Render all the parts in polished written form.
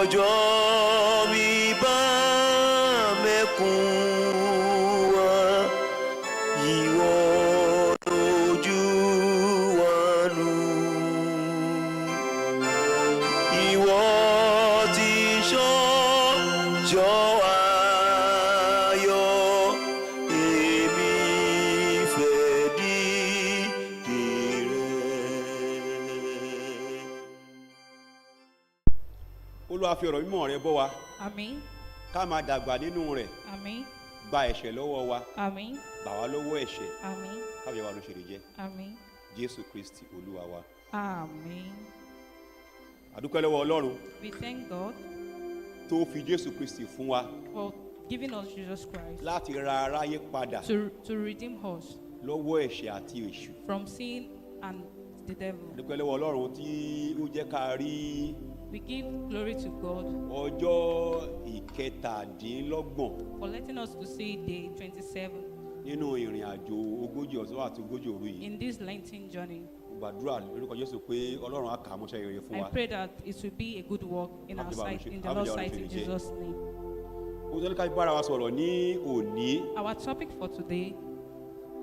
Ọjọ́ mi bá mẹ́kún wá, ìwọ lójú wa nù. Ìwọ tí ṣọ́jọ́ ayọ̀, èmi fẹ́ dìde rẹ̀. Olúwa, fi ọ̀rọ̀ mímọ́ rẹ bọ́ wa. Àmín. Ká máa dàgbà nínú rẹ̀. Àmín. Gba ẹ̀ṣẹ̀ lọ́wọ́ wa. Àmín. Gbà wá lọ́wọ́ ẹ̀ṣẹ̀. Àmín. Káfíń wa ló ṣe lè jẹ́. Àmín. Jésù Kristi Olúwa wa. Àmín. A dúpẹ́ lọ́wọ́ Ọlọ́run We thank God tó fi Jésù Kristi fún wa for giving us Jesus Christ láti ra aráyé padà to redeem us lọ́wọ́ ẹ̀ṣẹ̀ àti èṣù. from sin and the devil. A dúpẹ́ lọ́wọ́ Ọlọ́run tí ó jẹ́ ká rí We give glory to God ọjọ́ 27 for letting us to see day 27 nínú ìrìn àjò 40 ọ̀sán àti 40 òru yìí. in this Lenten journey. Mo gbàdúrà lórúkọ Jésù pé Ọlọ́run á kà á mọ́ṣẹ́ rere fún I wa. pray that it will be a good work in our sight, in the Lord's sight, in Jesus' name. Ohun tó ní ká fi bára wa sọ̀rọ̀ ní òní, Our topic for today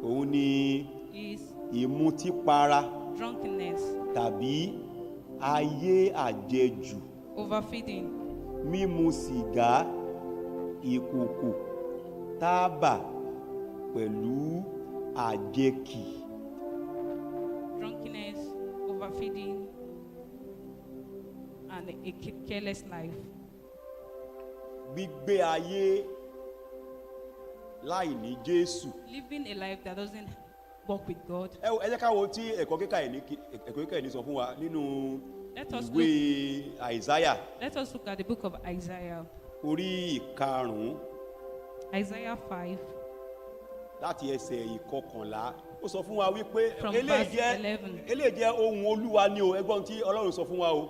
òun ni is ìmutípara drunkenness, tàbí ayé àjẹjù, overfeeding, mímu sìgá, ìkòkò, tábà pẹ̀lú àjẹkì. Drunkenness, overfeeding, and a careless life. Gbígbé ayé láì ní Jésù. Living a life that doesn't work with God. Ẹ jẹ́ ká wo tí ẹ̀kọ́ kíkà ẹ̀ ní sọ fún wa nínú Let us ìwé Àìsáyà, Let us look at the book of Isaiah. orí 5, Isaiah 5, láti ẹsẹ̀ 11. Ó sọ fún wa wípé from eléyìí verse jẹ́ 11. eléyìí jẹ́ ohun Olúwa ni o. Ẹgbọ́n tí Ọlọ́run sọ fún wa o.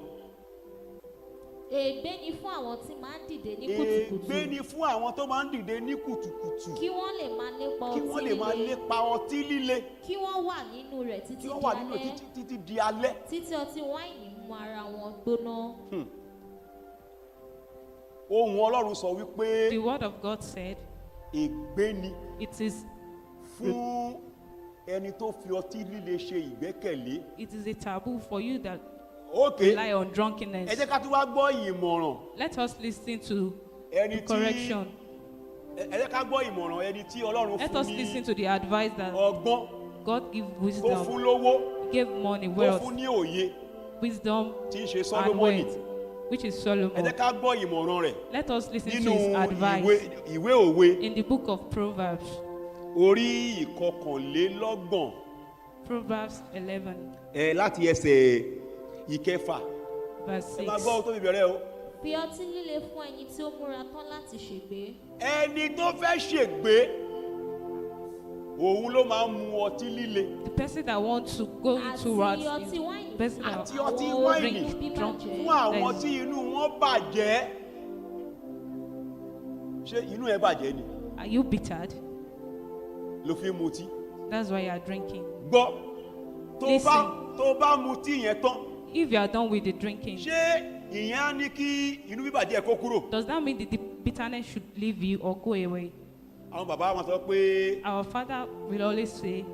Ègbé ni fún àwọn tí máa ń dìde ní kùtùkùtù, Ègbé ni fún àwọn tó máa ń dìde ní kùtùkùtù, kí wọ́n lè máa lépa kí ọtí wọ́n lè máa líle, lépa ọtí líle, kí wọ́n wà nínú rẹ̀ títí tí di wọ́n wà nínú alẹ́, títí di alẹ́. títí ọtí wáìnì mú ara wọn gbóná. Ohun Ọlọ́run sọ wípé The word of God said, ègbé ni it is fún ẹni tó fi ọtí líle ṣe ìgbẹ́kẹ̀lé. it is a taboo for you that Ok, rely on drunkenness. ẹ jẹ́ ká tún wá gbọ́ ìmọ̀ràn Let us listen to ẹni the tí correction. Ẹ jẹ́ ká gbọ́ ìmọ̀ràn ẹni tí Ọlọ́run Let fún us listen ní to the advice that ọgbọ́n, God give tó wisdom, fún lówó, gave money, tó wealth, fún ní òye, wisdom, tí ń ṣe and Sólómọ́nì. wealth, which is Ẹ Solomon. jẹ́ ká gbọ́ ìmọ̀ràn rẹ̀ Let us listen to nínú his ìwé advice ìwé Òwe, in the book of Proverbs, orí 21, Proverbs 11, ẹ láti ẹsẹ̀ 6. verse Ẹ máa 6. gbọ́ ohun tó fi bẹ̀rẹ̀ o. Fi ọtí líle fún ẹni tí ó múra tán láti ṣègbé. Ẹni tó fẹ́ ṣègbé, òun ló máa ń mu ọtí líle. The person that wants to go into Àti wrath ọtí is the wáìnì person that Àti ọtí àwọn wáìnì onínú drunk. bíbàjẹ́. fún àwọn tí inú wọn bàjẹ́. Ṣé inú ẹ bàjẹ́ ni Are you bittered? ló fi ń mutí? That's why you are drinking. Gbọ́, tó bá Listen. tó bá mutí yẹn tán, If you are done with the drinking, ṣé ìyẹn á ní kí inú bíbàjẹ́ kó kúrò? does that mean the bitterness should leave you or go away? Àwọn bàbá wọn sọ pé Our father will always say,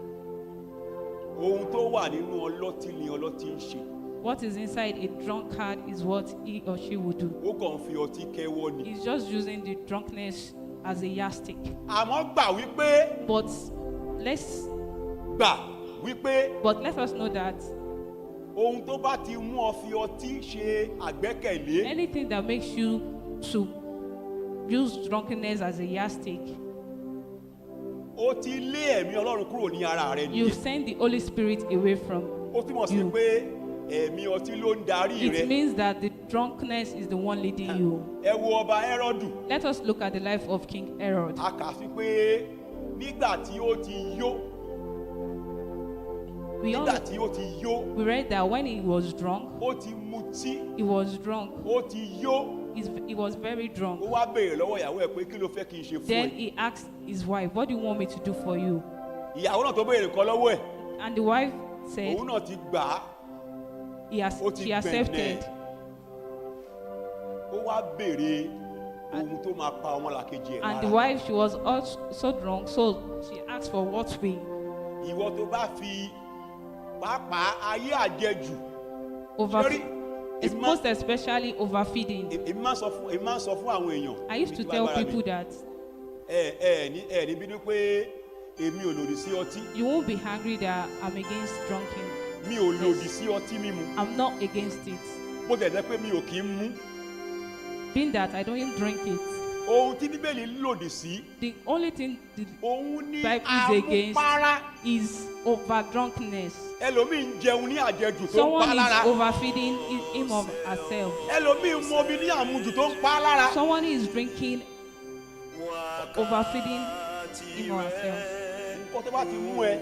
ohun tó wà nínú ọlọ́tí ni ọlọ́tí ń ṣe. what is inside a drunkard is what he or she will do. Ó kàn ń fi ọtí kẹ́wọ́ ni. He's just using the drunkenness as a yardstick. Àmọ́ gbà wípé But gbà wípé but let us know that ohun tó bá ti mú ọ fi ọtí ṣe àgbẹ́kẹ̀lé, anything that makes you to use drunkenness as a yardstick, ó ti lé ẹ̀mí Ọlọ́run kúrò ní ara rẹ you nìyẹn. send the Holy Spirit away from Ó túmọ̀ sí you. pé ẹ̀mí ọtí ló ń darí rẹ. It means that the drunkenness is the one leading you. Ẹ wo ọba Hẹ́rọ́dù. Let us look at the life of King Herod. A kà sí pé nígbà tí ó ti yó, We all nígbà tí ó ti yó, we read that when he was drunk, ó ti mutí, he was drunk. ó ti yó, He was very drunk. ó wá béèrè lọ́wọ́ ìyàwó ẹ̀ pé, "Kí ló fẹ́ kí n ṣe fún Then ẹ?" he asked his wife, "What do you want me to do for you?" Ìyàwó náà tó béèrè nǹkan lọ́wọ́ ẹ̀, And the wife said, òun náà ti gbà á, he has, ó ti she accepted. gbẹ̀nẹ̀. Ó Ó wá béèrè ohun tó máa pa ọmọlàkejì ẹ̀ And the lára. wife, she was also drunk, so she asked for what we Ìwọ tó bá fi pàápàá ayé àjẹjù. over. Sorry, It's it ma- most especially overfeeding. Èmi máa ń sọ fún àwọn èèyàn. I used to níbi tell agbára mi. people that Ẹ ní bínú pé èmi ò lòdì sí ọtí. you won't be angry that I'm against drunken. Mi ò lòdì sí ọtí mímu. I'm not against it. Bó tẹ̀ jẹ́ pé mi ò kí ń mú. Being that I don't even drink it. Ohun tí Bíbélì lòdì sí, The only thing the òun ní Bible is against àmupara. is over drunkenness. Ẹlòmíì ń jẹun ní àjẹjù tó ń pa Someone lára. is overfeeding him or herself. Ẹlòmíì ń mu omi ní àmujù tó ń pa lára. Someone is drinking, overfeeding him or herself. Nǹkan tó bá ti mú ẹ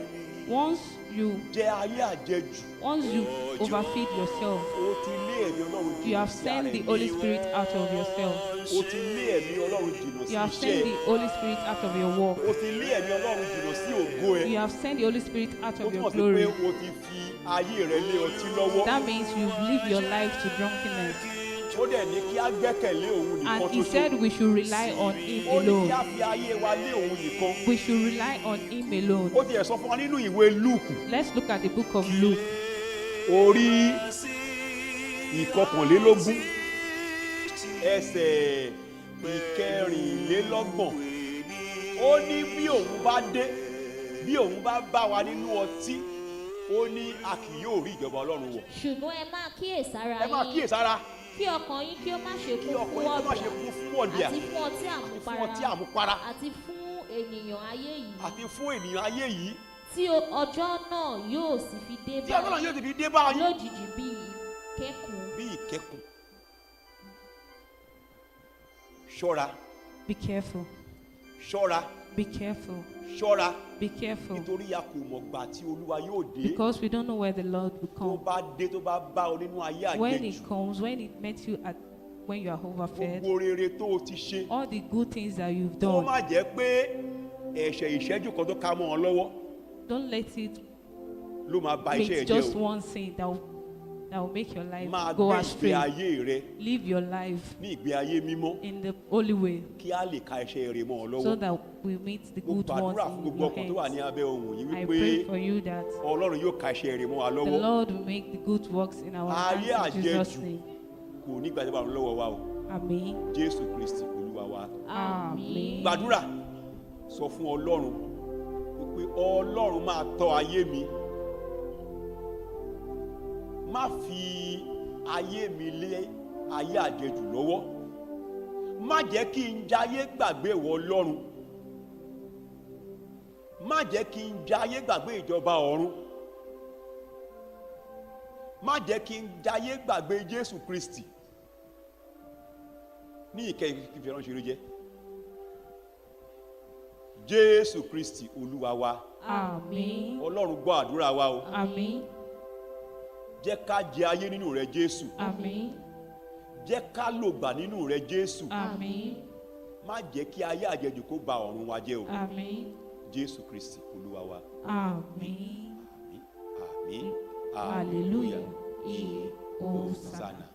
Once you jẹ ayé àjẹjù, once you overfeed yourself, o ti lé ẹ̀mí Ọlọ́run you jìnnà have sí sent ara the ẹ̀. Holy Spirit out of yourself. O ti lé ẹ̀mí Ọlọ́run jìnnà sí You have iṣẹ́ sent ẹ̀. the Holy Spirit out of your work. O ti lé ẹ̀mí Ọlọ́run jìnnà sí ògo ẹ̀. You have sent the Holy Spirit out Ó of your túmọ̀ sí pé glory. o ti fi ayé rẹ lé ọtí lọ́wọ́. That means you've lived your life to drunkenness. Ó dẹ̀ ní kí á gbẹ́kẹ̀lé òun And nìkan he said ṣoṣo. we should rely on him Ó ní kí á alone. fi ayé wa lé òun nìkan. We should rely on him alone. Ó tiẹ̀ sọ fún wa nínú ìwé Lúùkù Let's look at the book of Luke, orí 21 ẹsẹ̀ 24. Ó ní bí òun bá dé, bí òun bá bá wa nínú ọtí, ó ní a kì yóò rí ìjọba Ọlọ́run wọ̀. Ṣùgbọ́n ẹ máa kíyèsára Ẹ máa yín, kíyèsára, kí ọkàn yín kí ó má ṣe kí kún ọkàn fún yín kó má ṣe ọ̀bùn kún fún ọ̀dìà àti fún ọtí àti fún ọtí àmupara àmupara àti fún ènìyàn ayé yìí, àti fún ènìyàn ayé yìí, tí ọjọ́ náà yóò sì fi dé tí bá Ọlọ́run yóò ti fi dé bá yín lójijì bí ìkẹ́kùn. bí ìkẹ́kùn. Ṣọ́ra, Be careful. ṣọ́ra, Be careful. ṣọ́ra, Be careful. nítorí a kò mọ̀ gbà tí Olúwa yóò dé. Because we don't know where the Lord will Tó come. bá dé, tó bá bá ọ nínú ayé When àjẹjù, it comes, when it met you at when you are overfed, gbogbo rere tó o ti ṣe, all the good things that you've kó done, má jẹ́ pé ẹ̀ṣẹ̀ ìṣẹ́jú kan tó ká mọ́ ọ lọ́wọ́ don't let it ló máa ba iṣẹ́ ẹ meet jẹ́ just o. one sin that will make your life Máa go gbé ìgbé astray. ayé rẹ Live your life ní ìgbé ayé mímọ́ in the holy way kí á lè ka iṣẹ́ rere mọ́ ọ so lọ́wọ́. that we meet the Mo good ones gbàdúrà fún in gbogbo your ọkàn tó wà ní hands. abẹ́ ohùn yìí I wípé pray for you that Ọlọ́run yóò ka iṣẹ́ rere mọ́ wa the lọ́wọ́. Lord will make the good works in our Ayé hands in Jesus' àjẹjù name. kò ní gbàjọba ọ̀run lọ́wọ́ wa o. Amen. Jésù Kristi Olúwa wa. Amen. Gbàdúrà, sọ fún Ọlọ́run wípé Ọlọ́run máa tọ́ ayé mi. Má fi ayé mi lé ayé àjẹjù lọ́wọ́. Má jẹ́ kí n jayé gbàgbé ìwọ Ọlọ́run. Má jẹ́ kí n jayé gbàgbé ìjọba ọ̀run. Má jẹ́ kí n jayé gbàgbé Jésù Kristi. Ní ìkẹyìn kí n fi ránṣẹ́ ló jẹ́. Jésù Kristi Olúwa wa. Amen. Ọlọ́run gbọ́ àdúrà wa o. Amen. Jẹ́ ká jẹ ayé nínú rẹ Jésù. Amen. Jẹ́ ká lògbà nínú rẹ Jésù. Amen. Má jẹ́ kí ayé àjẹjù kó ba ọ̀run wa jẹ́ o. Amen. Jésù Kristi Olúwa wa. Amen. Àmín, àmín. Hallelujah. Iye, Hosanna. Hosanna.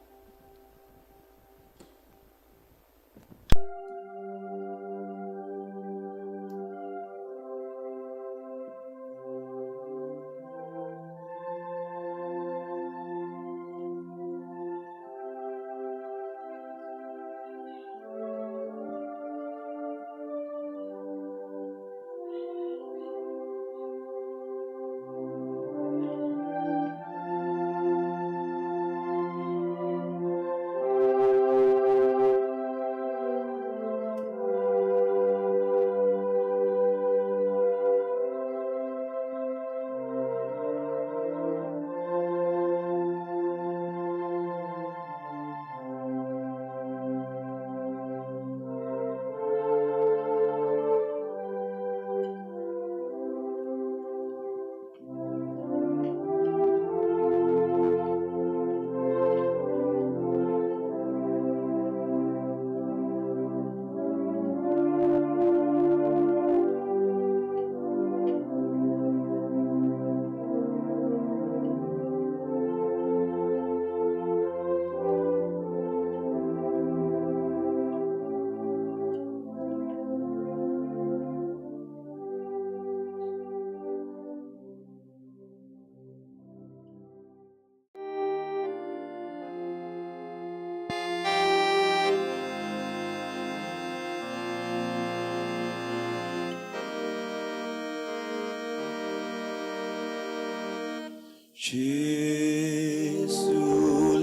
Jésù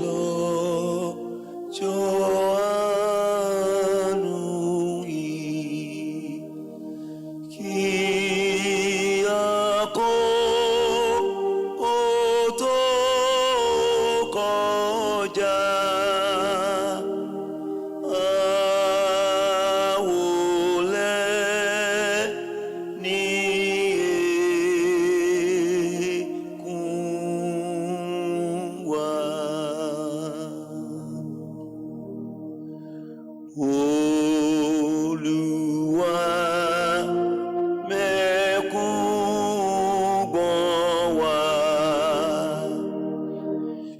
lọ́jọ́ àánú yìí, kí àkókò tó kọjá. Àwòlẹ̀ ní ẹkún wa. Olúwa mẹ́kún gbọ̀n wá,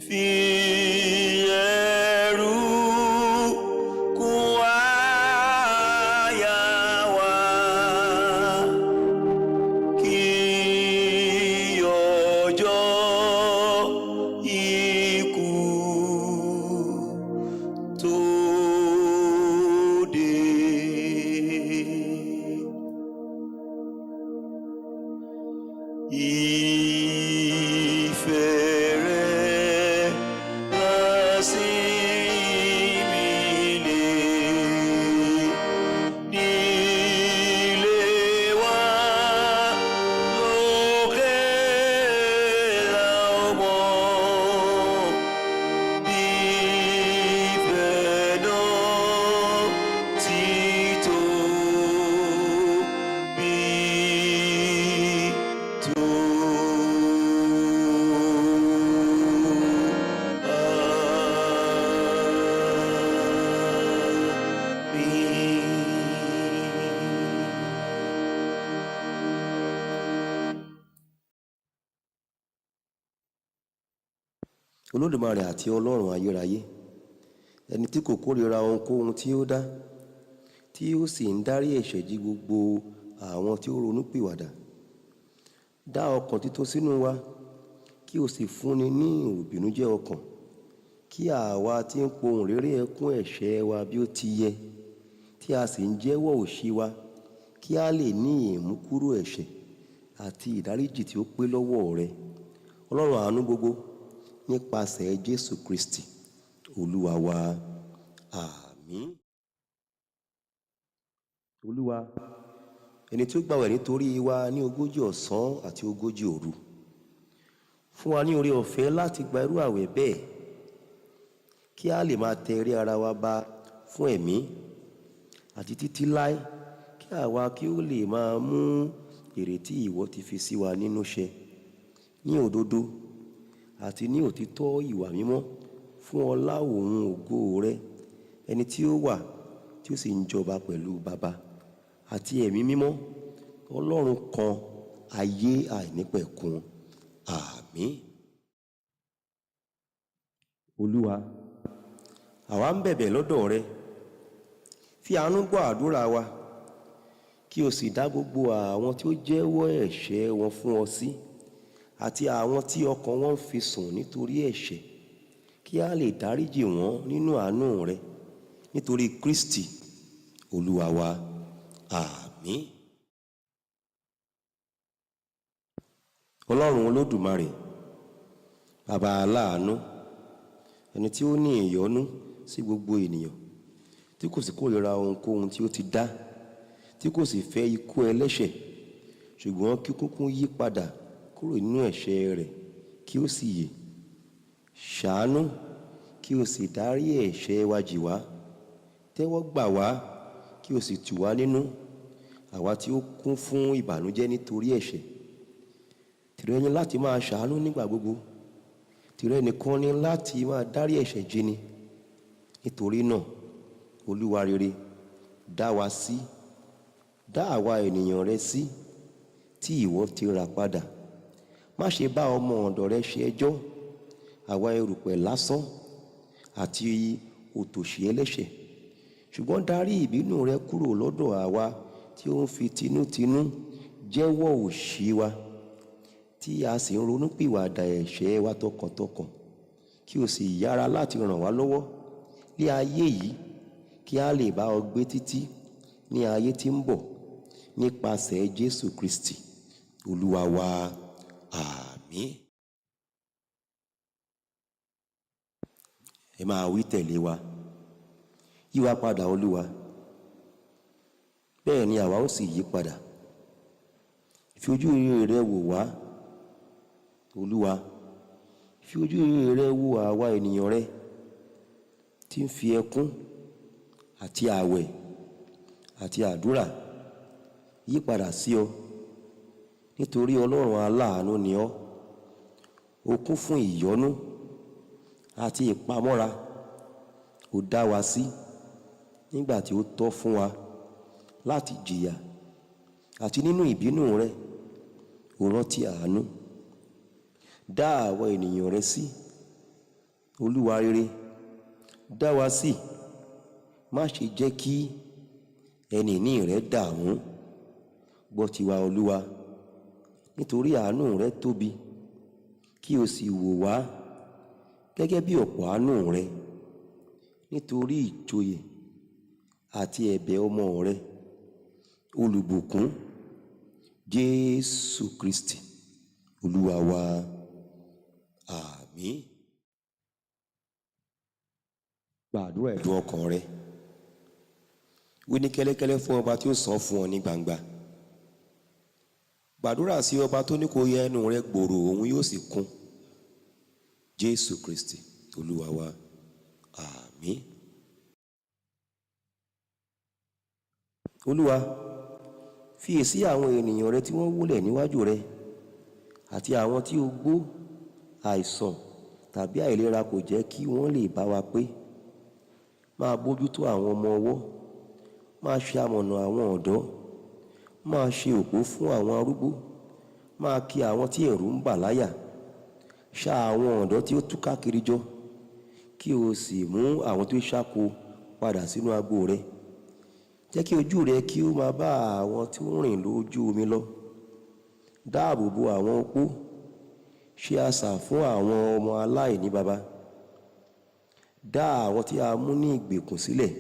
fi ẹ̀rù kún àyà wa, kí ọjọ́ ikú tó dé. Ìfẹ́ rẹ lásìmí lè nílé wa lókè làwọn bí ìfẹ́ náà ti tóbi tó. Àmín. Olódùmarè àti Ọlọ́run ayérayé, ẹni tí kò kórìíra ohunkóhun tí ó dá, tí ó sì ń dárí ẹ̀ṣẹ̀ jì gbogbo àwọn tí ó ronúpìwàdà, dá ọkàn títun sínú wa, kí o sì fúnni ní ìròbìnújẹ́ ọkàn, kí àwa tí ń pohùn réré ẹkún ẹ̀ṣẹ̀ wa bí ó ti yẹ, tí a sì ń jẹ́wọ́ òṣì wa, kí a lè ní ìmúkúrò ẹ̀ṣẹ̀ àti ìdáríjì tí ó pé lọ́wọ́ rẹ, Ọlọ́run àánú gbogbo, nípasẹ̀ Jésù Kristi Olúwa wa. Àmín. Olúwa, ẹni tí ó gbàwẹ̀ nítorí wa ní 40 ọ̀sán àti 40 òru, fún wa ní oore ọ̀fẹ́ láti gba irú àwẹ̀ bẹ́ẹ̀, kí a lè máa tẹ eré ara wa ba fún ẹ̀mí àti títí láé, kí àwa kí ó lè máa mú ìrètí ìwọ ti fi sí wa nínú ṣẹ ní òdodo àti ní òtítọ́ ìwà mímọ́, fún ọlá òun ògo rẹ, ẹni tí ó wà, tí ó sì ń jọba pẹ̀lú Baba àti Ẹ̀mí Mímọ́, Ọlọ́run kan, ayé àìnípẹ̀kun. Àmín. Olúwa, àwa ń bẹ̀bẹ̀ lọ́dọ̀ rẹ, fi àánú gbọ́ àdúrà wa, kí o sì dá gbogbo àwọn tí ó jẹ́wọ́ ẹ̀ṣẹ̀ wọn fún ọ sí, àti àwọn tí ọkàn wọn ń fi sùn nítorí ẹ̀ṣẹ̀, kí a lè dáríjì wọ́n nínú àánú rẹ, nítorí Kristi Olúwa wa. Àmín. Ọlọ́run Olódùmarè, Baba aláàánú, ẹni tí ó ní ìyọ́nú sí gbogbo ènìyàn, tí kò sì kórìíra ohunkóhun tí ó ti dá, tí kò sì fẹ́ ikú ẹlẹ́ṣẹ̀, ṣùgbọ́n kí kúkú yí padà kúrò nínú ẹ̀ṣẹ̀ rẹ̀ kí ó sì yè, ṣàánú kí o sì dárí ẹ̀ṣẹ̀ wa jì wá, tẹ́wọ́ gbà wá kí o sì tù wá nínú, àwa tí ó kún fún ìbànújẹ́ nítorí ẹ̀ṣẹ̀. Tìrẹ ni láti máa ṣàánú nígbà gbogbo, tìrẹ nìkan ni láti máa dárí ẹ̀ṣẹ̀ jì ni. Nítorí náà, Olúwa rere, dá wa sí, dá àwa ènìyàn rẹ sí, tí ìwọ ti rà padà. Má ṣe bá ọmọ ọ̀dọ̀ rẹ ṣe ẹjọ́, àwa erùpẹ̀ lásán àti òtòṣì ẹlẹ́ṣẹ̀, ṣùgbọ́n darí ìbínú rẹ kúrò lọ́dọ̀ àwa tí ó ń fi tinútinú jẹ́wọ́ òṣì wa, tí a sì ń ronúpìwàdà ẹ̀ṣẹ̀ wa tọkàntọkàn, kí o sì yára láti ràn wá lọ́wọ́ ní ayé yìí, kí a lè bá ọ gbé títí ní ayé tí ń bọ̀, nípasẹ̀ Jésù Kristi Olúwa wa. Àmín. Ẹ máa wí tẹ̀lé wa: Yí wa padà, Olúwa, bẹ́ẹ̀ ni àwa ó sì yí padà. Fi ojú rere rẹ wò wá, Olúwa, fi ojú rere rẹ wò àwa ènìyàn rẹ tí ń fi ẹkún àti ààwẹ̀ àti àdúrà yí padà sí ọ. Nítorí Ọlọ́run aláàánú ni ọ́, o kún fún ìyọ́nú àti ìpamọ́ra. Ó dá wa sí nígbà tí ó tọ́ fún wa láti jìyà, àti nínú ìbínú rẹ ó rántí àánú. Dá àwọn ènìyàn rẹ sí, Olúwa rere, dá wa sí. Má ṣe jẹ́ kí ẹni ìní rẹ dààmú. Gbọ́ tiwa, Olúwa, nítorí àánú rẹ tóbi, kí o sì wò wá gẹ́gẹ́ bí ọ̀pọ̀ àánú rẹ, nítorí ìjòyè àti ẹ̀bẹ̀ ọmọ rẹ olùbùkún, Jésù Kristi Olúwa wa. Àmín. Gbàdúrà ẹ̀dùn ọkàn rẹ. Wí ní kẹ́lẹ́kẹ́lẹ́ fún ọba tí ó sọ fún ọ ní gbangba. Gbàdúrà sí ọba tó ní kó yẹ ẹnu rẹ gbòòrò, òun yóò sì kún. Jésù Kristi Olúwa wa. Àmín. Olúwa, fiyèsí àwọn ènìyàn rẹ tí wọ́n wólẹ̀ níwájú rẹ, àti àwọn tí ogbó, àìsàn tàbí àìlera kò jẹ́ kí wọ́n lè bá wa pé. Máa bójútó àwọn ọmọ ọwọ́, máa ṣe amọ̀nà àwọn ọ̀dọ́, máa ṣe òpó fún àwọn arúgbó, máa kí àwọn tí ẹ̀rù ń bà láyà. Ṣá àwọn ọ̀dọ́ tí ó túká kiri jọ, kí o sì mú àwọn tí ó ṣáko padà sínú agbo rẹ. Jẹ́ kí ojú rẹ kí ó máa bá àwọn tí ó rìn lójú omi lọ. Dáàbò bo àwọn opó, ṣe asà fún àwọn ọmọ aláìní baba. Dá àwọn tí a mú ní ìgbèkùn sílẹ̀,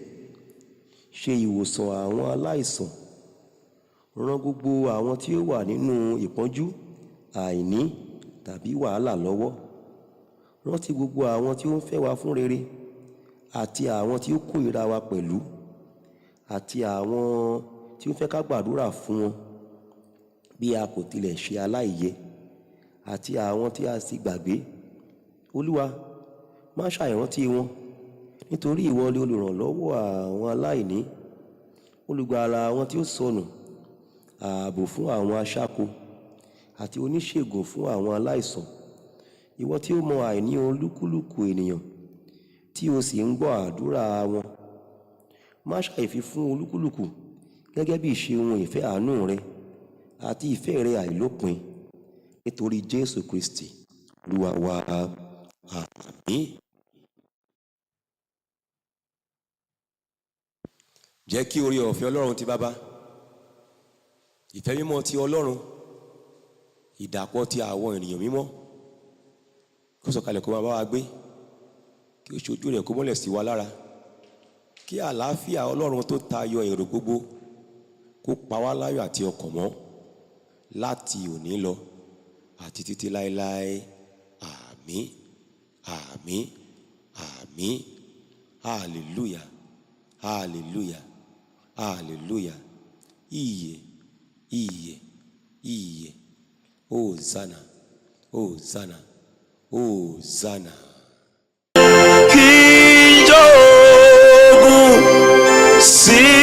ṣe ìwòsàn àwọn aláìsàn. Ràn gbogbo àwọn tí ó wà nínú ìpọ́njú, àìní tàbí wàhálà lọ́wọ́. Rántí gbogbo àwọn tí ó ń fẹ́ wa fún rere àti àwọn tí ó kórìíra wa pẹ̀lú, àti àwọn tí ó ń fẹ́ ká gbàdúrà fún wọn bí a kò tilẹ̀ ṣe aláìyẹ, àti àwọn tí a sì gbàgbé. Olúwa, má ṣàìrántí wọn, nítorí ìwọ ni olùrànlọ́wọ́ àwọn aláìní, olùgbàlà àwọn tí ó sọnù, ààbò fún àwọn aṣáko àti oníṣègùn fún àwọn aláìsàn. Ìwọ tí ó mọ àìní olúkúlùkù ènìyàn, tí o sì ń gbọ́ àdúrà wọn, má ṣàìfi fún olúkúlùkù gẹ́gẹ́ bí ìṣe ohun ìfẹ́ àánú rẹ àti ìfẹ́ rẹ àìlópin, nítorí Jésù Kristi Olúwa wa. Àmín. Jẹ́ kí oore ọ̀fẹ́ Ọlọ́run ti Baba, ìfẹ́ mímọ́ ti Ọlọ́run, ìdàpọ̀ ti àwọn ènìyàn mímọ́, kó sọ̀kalẹ̀ kó máa bá wa gbé, kí ó ṣojú rẹ̀ kó mọ́lẹ̀ sí wa lára, kí àlàáfíà Ọlọ́run tó tayọ èrò gbogbo kó pa wá láyọ̀ àti ọkàn mọ́ láti òní lọ àti títí láéláé. Àmín, àmín, àmín. Hallelujah, hallelujah, hallelujah. Iye, iye, iye. Hosanna, Hosanna, Hosanna. Kí n jogún sí.